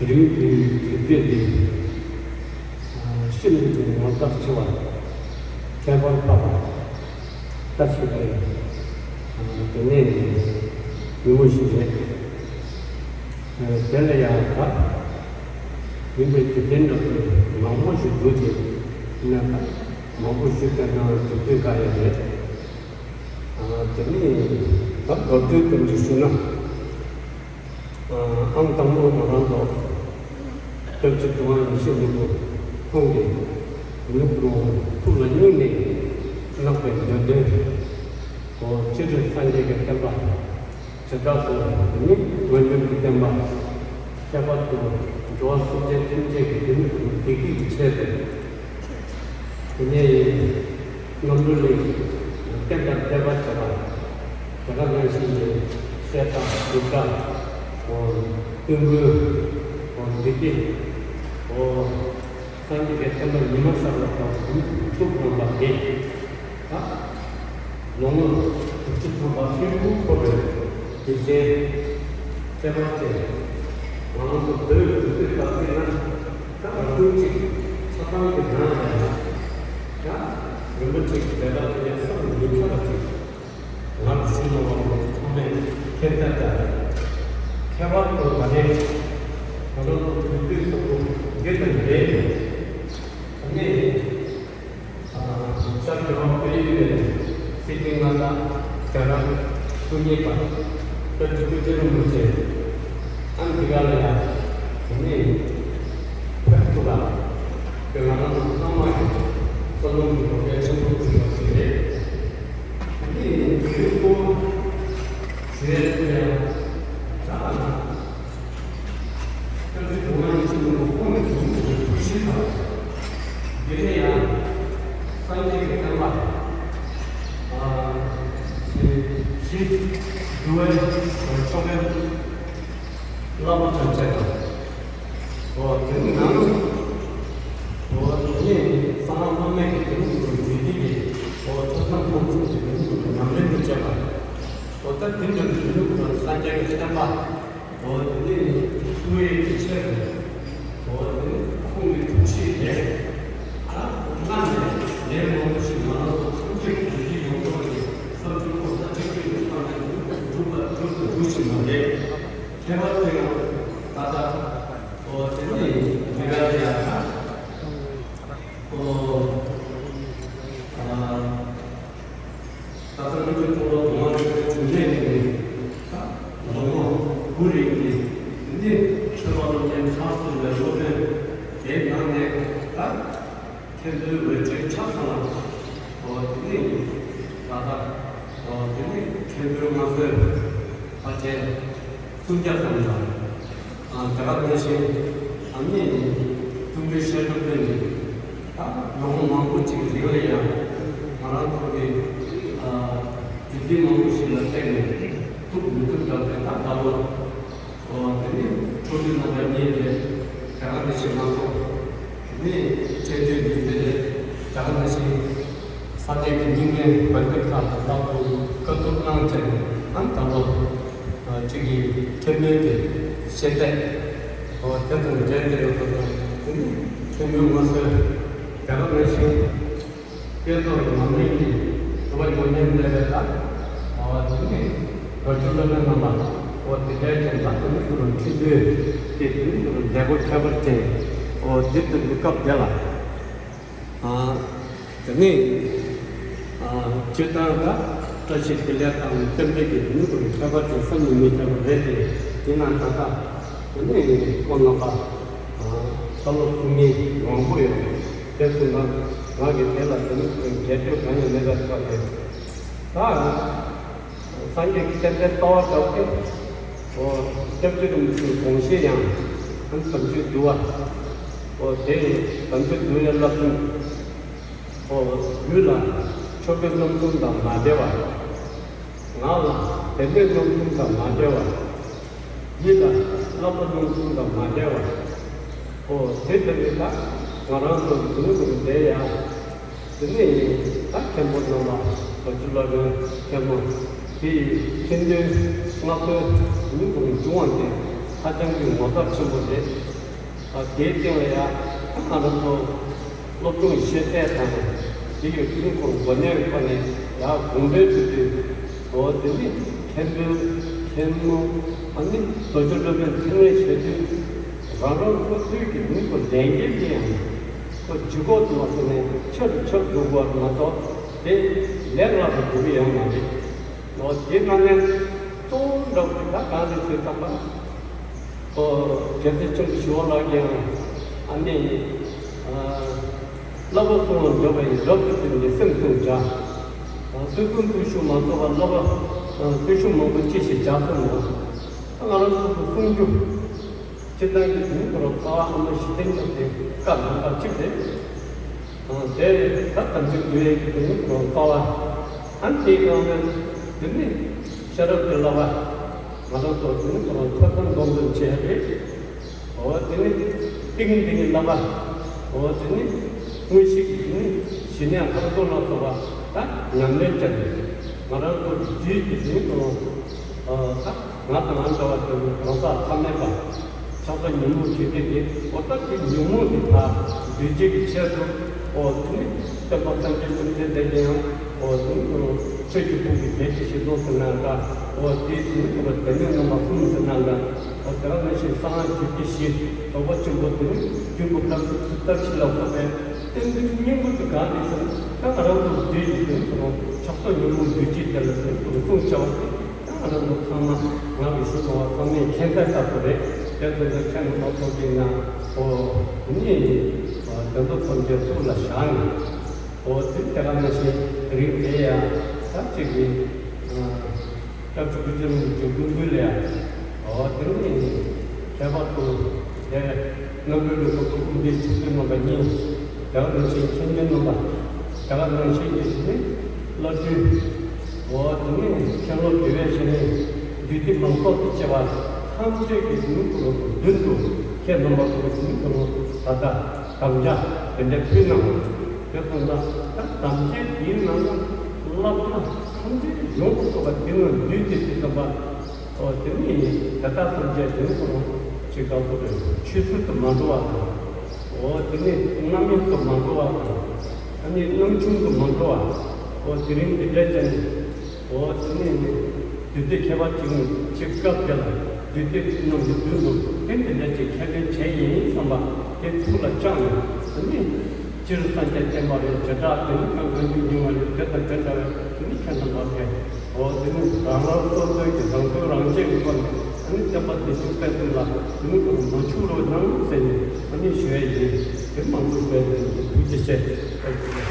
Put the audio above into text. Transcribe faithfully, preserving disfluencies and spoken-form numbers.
དེ་རིང་གི་དུས་ཚོད་འདི། ཤིན་ཏུ་ངོ་མཚར་ཆེ་བ། ཁྱད་པར་འཕགས་པ། ལྟ་ཞིག་རེད། དེ་ནས་ཉིན་མོ་ཞིག་རེད། དེ་ལ་ཡང་ད། ཡིན་པའི་དུས་དེ་འདྲ་པོ་མང་པོ་ཞིག་འདུག་སྟེ། ཡིན་ན་ད་མང་པོ་ཞིག་བསྟན་ན་དུས་ཚོད་འགའ་ཡང་རེད། དེ་ནས་ད་མདོར་བསྡུས་ཙམ་ཞིག་ཞུས་ན། ཨང་དང་པོ་ང་རང་ཚོ་སྐྱབས་རྗེ་གྲུབ་དབང་ཡེ་ཤེས་མགོན་པོ་ཁོང་གིས་ནུབ་རུ་ཐུགས་ལ་སྙིང་ནས་བརྣག་པའི་འདོད་དོན་གོ། སྤྱིར་སངས་རྒྱས་ཀྱི་བསྟན་པ་བྱེ་བྲག་ཏུ་ནི་མངོན་འགྱུར་གྱི་བསྟན་པ། ཁྱད་པར་དུ་འགྲོ་བ་སེམས་ཅན་ཐམས་ཅད་ཀྱི་སྡུག་བསྔལ་བདེ་སྐྱིད་ཀྱི་ཆེད་དུ། དེ་ནས་རྣམ་གྲོལ་གླིང་རྟེན་དང་བདེན་པ་བྱེད་པ། དེ་ག་ནང་བཞིན་གྱི་བཤད་གྲྭ་སྒྲུབ་གྲྭ། འོ་སྐུ་མགོན། འོ་འདུས་སྡེ། འོ་སངས་རྒྱས་ཀྱི་བསྟན་པ་ཉི་མ་ཤར་བ་དང་ཐུགས་རྣམ་པ་དེ། ད་ལོ་ངོ་དྲུག་ཅུ་ཐམ་པ་ཧྲིལ་པོ་འཁོར་བའི་དེ་བཞིན་བསྟན་པ་ཅན། ང་རང་ཚོ་བོད་ཀྱི་དུས་ཚོད་ལ་བརྩིས་ན། ད་ང་ཚོ་གཅིག་ཆ་ཚང་གི་ནང་ལ་ཡང་། ད་རིན་པོ་ཆེ་གི་དེ་དག་དེ་ཡང་བསམ་མི་ཁྱབ་པ་ཅིག་ང་ཚོ་ཞུ་མ་བ་ཚང་མས་མཁྱེན་གསལ་ལྟར། ཁྱད་པར་དུ་ད་ནས་ང་ཚོ་དུས་ཚོད་སོགས་འདི་དང་འབྲེལ་ནས། ད་ནས། ཤར་གྱི་རོང་དཔལ་ཡུལ་ནས་སྲིད་སྐྱིད་མངའ་བདག་རྒྱ་གར་སྐུ་ཉིད་པ་བཀའ་བརྒྱུད་སྐུ་བཅར་རིན་པོ་ཆེ། ཨ་འདི་ག་ལ་ཡང་དེ་ནས་ཕེབས་ཐུབ་པ། དེ་ང་རང་ཚོ་ཚང་མ་གི་བསོད་ནམས་ཀྱི་གོ་སྐལ་ཆེན་པོ་ཐོབ་པ་ཞིག་རེད། དེ་ནས་དུས་འཁོར་ཞུ་ཡས་དེ་ཡང་ད་ཨ་ན། སྐྱབས་རྗེ་གྲུབ་དབང་ཡེ་ཤེས་མགོན་པོ་ཁོང་གི་གདུང་གི་གདུང་ཤིང་དང་། དེ་ནས་ཡང་སངས་རྒྱས་ཀྱི་བསྟན་པ་ཨ་གཞི་འདུལ་བའི་ཆོ་གའི་བླ་མ་ཐམས་ཅད་དང་། འོ་དེ་ནས་ནང་། འོ་དེ་ནས་གསང་སྔགས་བླ་མེད་ཀྱི་གདུང་གི་གདུང་འཛིན་གྱི་འོ་ཐོས་བསམ་སྒོམ་གསུམ་གྱི་གདུང་གི་ཉམས་ལེན་དུ་བྱས་པ། འོ་ད་དེ་འདྲ་གི་གདུང་གི་སངས་རྒྱས་ཀྱི་བསྟན་པ། འོ་དེ་ནས་དངོས་ཡོད་ཀྱི་ཆེད་དུ། འོ་དེ་ནས་ཁོང་གི་ཐུགས་བཞེད་དེ། ད་སྔར་ནས་ལས་མང་པོ་ཞིག་ང་རང་ཚོ་ཐམས་ཅད་ཀྱི་ཡིད་ཡོངས་རྫོགས་ཀྱི་བསམ་ཚུལ་ཁོང་ད་གཅིག་གྱུར་གྱི་ཐོག་ནས་འགྲུབ་པ་འགྲུབ་ཏུ་འགྲོ་བཞིན་པ་རེད། ཁྱད་པར་དུ་ཡང་ད་ལྟ། འོ་དེ་ནས་མི་དགའ་ལ་ཡང་ད། འོ། ཨ། ད་ལྟ་ང་ཚོའི་ཐོག་ལ་ངོ་མ་ཆོས་པའི་གྲུབ་འབྲས་ནི་ད་ལོ་ངོ་དགུ་རིང་གི་འདི་ཆོས་པ་སློབ་ཆེན་ཕྲག་གསུམ་པའི་སློབ་དཔོན་དེའི་ནང་ནས་ད་མཁན་པོའི་འོས་སྦྱོར་ཆ་ཚང་ལ། འོ་དེ་ནས་ད་ལྟ་འོ་དེ་ནས་མཁན་པོའི་མངའ་གསོལ་ཕལ་ཆེར་སུམ་བརྒྱ་ཙམ་ལ། ཨ་དེ་ག་ནང་བཞིན་ཨ་ནི་གསུང་འཕྲིན་བཤད་སྒྲུབ་སྟོན་ནི་ད་ལོ་ངོ་མང་པོ་ཅིག་གི་རིང་ལ་ཡང་ང་རང་ཚོ་གི་ཨ་རྒྱུད་འཛིན་མང་པོ་ཞིག་ལ་བརྟེན་ནས་ཐུབ་མི་ཐུབ་འདྲ་བའི་ད་ད་ལོ་འོ་དེ་ནི་འཕྲོ་མཐུད་གནང་བའི་གནས་རེད། དེ་ག་ནང་བཞིན་ང་ཚོ་དེ་ནི་ཆེད་དུ་ཡིན་ཏེ་རེད། དེ་ག་ནང་བཞིན། སངས་རྒྱས་ཀྱི་སྙིང་གའི་བོན་སྡེ་ཁག་ཏུ་ལྷག་ཏུ་བཀའ་ཐུབ་གནང་བྱས་ནས་ཨ་ད་ལོ་གཅིག་གི་མཁན་པོའི་གི་ཤེས་ཚད་འོ་དེ་དང་འབྲེལ་ཏེ་ཡོད་པ་དང་དེ་ནི་མཁན་པོའི་མངའ་གསོལ་དེ་ག་ནང་བཞིན་བསྐྱེད་རྫོགས་ཉམས་ལེན་གྱི་སྒྲུབ་པ་ཉམས་ལེན་ལས་པའི་ད་འོ་དེ་ནི་རོ་ཆུ་བླ་མའི་རྣམ་པ་འོ་དེ་འདྲའི་ཅན་ད་དེ་ནི་གུ་རུ་ཁྲི་འདུས་དེ་དེ་ནི་གུ་རུ་མཛད་སྒོ་ཁྱད་པར་ཅན་འོ་འདི་ཚོ་གི་སྐབས་དེ་ལ། ཨ། དེ་ནས་ཨ་སྤྱིར་བཏང་ད་བཀྲ་ཤིས་བདེ་ལེགས་དང་རྟེན་འབྲེལ་གྱི་ནུས་པ་ཁྱད་པར་ཅན་བསམ་གྱིས་མི་ཁྱབ་པ་རེད་དེ། ཡིན་ནའང་ད་ལྟ་དེ་ནས་ཁོང་རྣམ་པ་ཨ་བཀའ་སློབ་གསུང་མཁན་མང་པོ་ཡོད་རེད། དེ་ཚོ་ང་ང་གི་དེ་ལ་དེ་ནས་རྒྱབ་སྐྱོར་གང་ཡང་མེད་པ་ཐག་རེད། ད། སངས་རྒྱས་ཀྱི་བསྟན་པའི་ལྟ་བ་ལྟ་བུ་དེ། འོ་སྐྱབས་རྗེ་རིན་པོ་ཆེའི་དགོངས་བཞེད་ཡང་ཨ་ནི་དམ་ཆོས་འདུལ་བ། འོ་དེ་ཡི་དམ་ཆོས་འདུལ་བའི་བསླབ་བྱ། འོ་ལུས་ལ་ཆོས་པའི་རྣམ་གསུམ་དང་མ་བྲལ་བ། ངག་ལ་བདེན་པའི་རྣམ་གསུམ་དང་མ་བྲལ་བ། ཡིད་ལ་བསླབ་པ་རྣམ་གསུམ་དང་མ་བྲལ་བ། འོ་དེ་ལྟ་བུའི་ད་ང་རང་ཚོ་འདུལ་དགོས་པའི་ལས་ཡང་། དེ་ནས་ད་མཁན་པོ་རྣམ་པ་རྡོ་རྗེ་སློབ་དཔོན་མཁན་པོ་དེ་ཡི་མཁན་པོའི་མངའ་གསོལ་ནུས་པ་འབྱུང་བ་དེ་ཧ་ཅང་གི་ངོ་མཚར་ཆེན་པོ་རེད། དེའི་སྟེང་ལ་ཡང་ང་རང་ཚོ་སློབ་སྦྱོང་ཤེས་ཚད་དང་དེ་ཡི་དུས་འཁོར་མགོ་ནས་ཁོ་ནས་ཡང་དགོངས་པའི་དུས་དུས་འོ་དེ་ནི་མཁན་པོའི་མཁན་མོ་ཨ་ནི་རྡོ་རྗེ་སློབ་དཔོན་ཚད་མའི་ཞལ་དུས་རང་རང་སོ་སོའི་གི་ནུས་པ་ལས་འགན་དེ་ཡང་ཁོ་ལྗིད་ཁོག་ཏུ་མ་སོང་ནས་ཆེ་རུ་ཆེ་རུ་འགྲོ་དགོས་པ་མ་གཏོགས་དེ་ལས་སླ་པོ་འགྲོ་གི་ཡོད་མ་རེད། འོ་དེ་ནང་ནས་གཙོ་བོ་འདྲ་བོ་དེ་ད་གང་རེད་ཟེར་ཙམ་པ། ཨོ། རྒྱལ་སྲས་ཆེན་པོ་ཞི་བ་ལྷ་གིས་ཡང་ཨ་ནི་ཨ་བསླབ་པ་སྲུང་བར་འདོད་པ་ཡིས། རབ་ཏུ་བརྟེན་ཏེ་སེམས་བསྲུང་བྱ། ཨ་སྲོལ་རྒྱུན་བརྟུལ་ཞུགས་མ་བཙོག་པར། བསླབ་པ་ཨ་བརྟུལ་ཞུགས་མང་པོ་ཅི་ཞིག་བྱ་གསུངས་ནོ། ང་རང་ཚོ་གི་གསུང་རྒྱུ་སྤྱིར་བཏང་གི་དེ་ནི་ཁོ་རང་ལྟ་བ་ཨ་མ་ཞི་བདེ་མཉམ་ལྡན་བཀའ་གདམས་པ་གཅིག་རེད། དེ་ད་དམ་ཚིག་འདུལ་ཡས་ཀྱི་དེ་ནི་ཁོ་རང་ལྟ་བ། ཨ་ནི་དེའི་སྒང་ནས་དེ་ནི་ཤེས་རབ་ཀྱི་བསླབ་པ། ང་རང་ཚོ་དེ་ནི་ཁོ་རང་ཐོས་བསམ་སྒོམ་གསུམ་བྱས་རེད། འོ་དེ་ནི་ཏིང་འཛིན་གྱི་བསླབ་པ། འོ་དེ་ནི་དངོས་གཞི་གི་དེ་ནི་ཞི་གནས་ལྷག་མཐོང་ལ་སོགས་པ་ད་ཉམས་ལེན་བྱས་ནས་ང་རང་ཚོ་རྒྱུད་ཀྱི་དེ་ནི་ཁོ་རང་ད། ང་དང་ང་འདྲ་བ་དེ་ནི་གང་ཟག་ཐ་མལ་པ། ཆགས་སོགས་ཉོན་མོངས་དྲི་མ་དེ་འོ་ད་དེ་ཉོན་མོངས་དེ་དག་འདུལ་བྱེད་ཀྱི་ཆེད་དུ་འོ་དེ་ནི་སྟོན་པ་སངས་རྒྱས་བཅོམ་ལྡན་འདས་ཀྱིས་ཡང་འོ་དེ་ནི་ཆོས་ཀྱི་ཕུང་པོའི་བདེ་གཤེགས་སྤྱི་གཙུག་ཟེར་ན་འདྲ། འོ་དེ་དེ་ནི་སྡེ་སྣོད་རྣམ་པ་གསུམ་ཟེར་ན་འདྲ། འོ་དེ་ག་ནང་བཞིན་གསང་སྔགས་རྒྱུད་སྡེ་བཞི། རྫོགས་པ་ཆེན་པོ་དེ་ནི་རྒྱུད་ཀྱི་བཀའ་འགྱུར་ཚུལ་ལྟར་བཞི་ལ་སོགས་པའི་རྟེན་འབྲེལ་སྙིང་པོ་དེ་གང་རེད་ཟེར་ན། ད་ང་རང་ཚོ་འདུལ་བྱེད་དེ་ནི་ཆགས་སོགས་ཉོན་མོངས་འདུལ་བྱེད་དེ་ལ་དེ་ནི་གསུང་བྱ་བ་དེ། ང་རང་ཚོ་ཚང་མ་ང་གིས་ཞུ་དགོས་པ་ཚང་མས་མཁྱེན་གསལ་ལྟར་དུ་རེད། དེ་ཚོ་ཚོ་མཁྱེན་མ་ཐུབ་ཀྱི་ན། འོ་ནི་དོན་དུ་ཐམས་ཅད་ཐུགས་ལ་བཞག་ནས། འོ་དེ་དེ་ག་ནང་བཞིན་རིགས་དེ་ཡང་ད་གཅིག་གིས་སྐྱབས་རྗེ་སྐུ་ཕྲེང་རིམ་བྱོན་ཀུན་འདུས་ལ་ཡང་། འོ་དེ་ནི་ཁྱད་པར་དུ་དེ་རྣམ་གྲོལ་གླིང་གི་སྐུ་དཔོན་དགེ་ལྡན་ཆོས་སྐྱོང་རྣམ་པ་གཉིས། དེ་ག་ནང་བཞིན་མཁན་ཆེན་རྣམ་པ། དེ་ག་ནང་བཞིན་གྱི་ནི་བླ་སྤྲུལ། འོ་དེ་ནི་མཁན་སློབ་དགེ་བའི་བཤེས་གཉེན་འདུས་སྡེ་མང་ཚོགས་དང་བཅས་པ་ཐམས་ཅད་ཀྱི་ནི་ཁོ་རང་མདུན་དུ་ཁྱེད་རྣམ་པ་ཚོ་གི་ནི་ཁོ་རང་ད་ལྟ་དམ་བཅའ་དེ་འདྲ་ཕུལ་གནང་། དེ་ཙམ་ལ་ད་དམ་བཅའ་དེའི་ནང་ལ་བསླབ་བྱ་ཐམས་ཅད་ཡོངས་སུ་རྫོགས་པ་དེ་ནང་འདུས་ཏེ་དེ་ཙམ་པ། འོ་དེ་ནི་ད་ལྟ་ཐམས་ཅད་དེ་ནི་ཁོ་རང་ཅིག་དག་ཐོག་ཏུ་ཆུད་ཟོས་སུ་མ་འགྲོ་བ་དང་། འོ་དེ་ནི་རྣམ་གཡེང་དུ་མ་འགྲོ་བ་དང་། ཨ་ནི་སྣང་ཆུང་དུ་མ་འགྲོ་བ། འོ་དེ་རིང་འདི་འདྲ་ཅན། འོ་དེ་ནི་དུས་ཚོད་ཁྱད་པར་ཅིག་ནི་ཅིག་སྐབས་དེ་ལ་འདུས་སྡེ་རྣམས་ཀྱི་མདུན་དུ་དེ་འདི་འདྲ་ཅིག་ཁས་ལེན་བྱས་ཡིན་བསམ་པ་དེ་ཐུགས་ལ་བཅངས་ནས། ཨ་ནི་སྤྱིར་སངས་རྒྱས་བསྟན་པ་རེད། བྱེ་བྲག་དེ་ནི་སྔ་འགྱུར་རྙིང་མ་རེད། དེ་དང་དེ་འདྲ་བའི་དེ་ནི་ཁྱད་དུ་འཕགས་པའི། འོ་དེ་ནི་རང་རང་སོ་སོའི་གི་རང་དོན་རང་གཅེས་ཀྱི་སྒོ་ནས་ཨ་ནི་བསྟན་པ་འཛིན་སྐྱོང་སྤེལ་གསུམ་ལ་དེ་ནི་ཁོ་རང་མ་འཆུག་རོགས་གནང་ཟེར་ནས་ཨ་ནི་ཞུ་ཡ་ཡིན། དེ་མང་པོ་སྤེལ་ནས་ཐུགས་རྗེ་ཆེ།